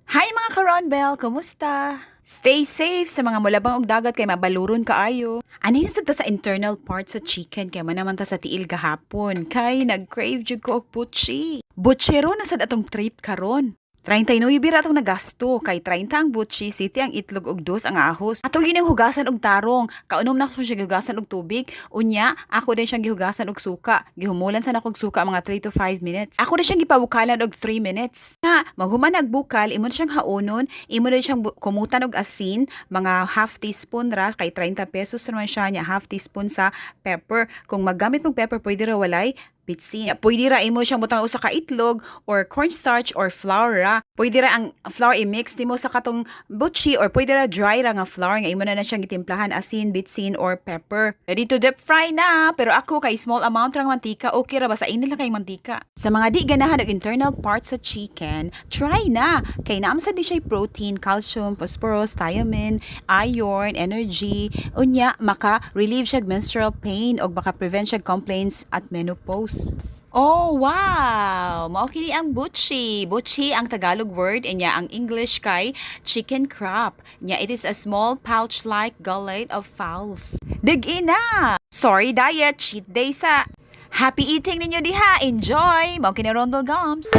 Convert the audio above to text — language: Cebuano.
Hi, mga ka-Ronbel! Kumusta? Stay safe sa mga mulabang og dagat kay mabaluron kaayo. Ani na sad ta sa internal part sa chicken kay man naman ta sa tiil gahapon kay nag-crave jud ko og butchi. Butchero na sad atong trip karon. 39 bira atong nagasto kay 30 ang butchi, 7 ang itlog ug 2 ang ahos. Ato gining hugasan og tarong. Kaunom na ko siya gihugasan og tubig. Unya, ako din siyang gihugasan og suka. Gihumulan sa nako og suka mga 3 to 5 minutes. Ako din siyang gipabukalan og 3 minutes. Na, maghuman nagbukal, imo na siyang haonon, imo na siyang kumutan og asin, mga half teaspoon ra kay 30 pesos naman siya niya, half teaspoon sa pepper. Kung maggamit mong pepper, pwede ra walay bitsin. Pwede ra imo siyang butang usa ka itlog or cornstarch or flour ra. Pwede ra ang flour i-mix nimo sa katong butchi or pwede ra dry ra nga flour nga imo na na siyang gitimplahan asin, bitsin or pepper. Ready to deep fry na, pero ako kay small amount ra nga mantika, okay ra ba sa inil lang kay mantika. Sa mga di ganahan og internal parts sa chicken, try na kay naa man sad di siya protein, calcium, phosphorus, thiamine, iron, energy, unya maka-relieve siya menstrual pain og maka-prevent siya complaints at menopause. Oh, wow! Mao kini ang butchi. Butchi ang Tagalog word nya ang English kay chicken crop. Nya it is a small pouch-like gullet of fowls. Dig na! Sorry diet, cheat day sa. Happy eating ninyo diha. Enjoy! Mao kini Rondel Gums.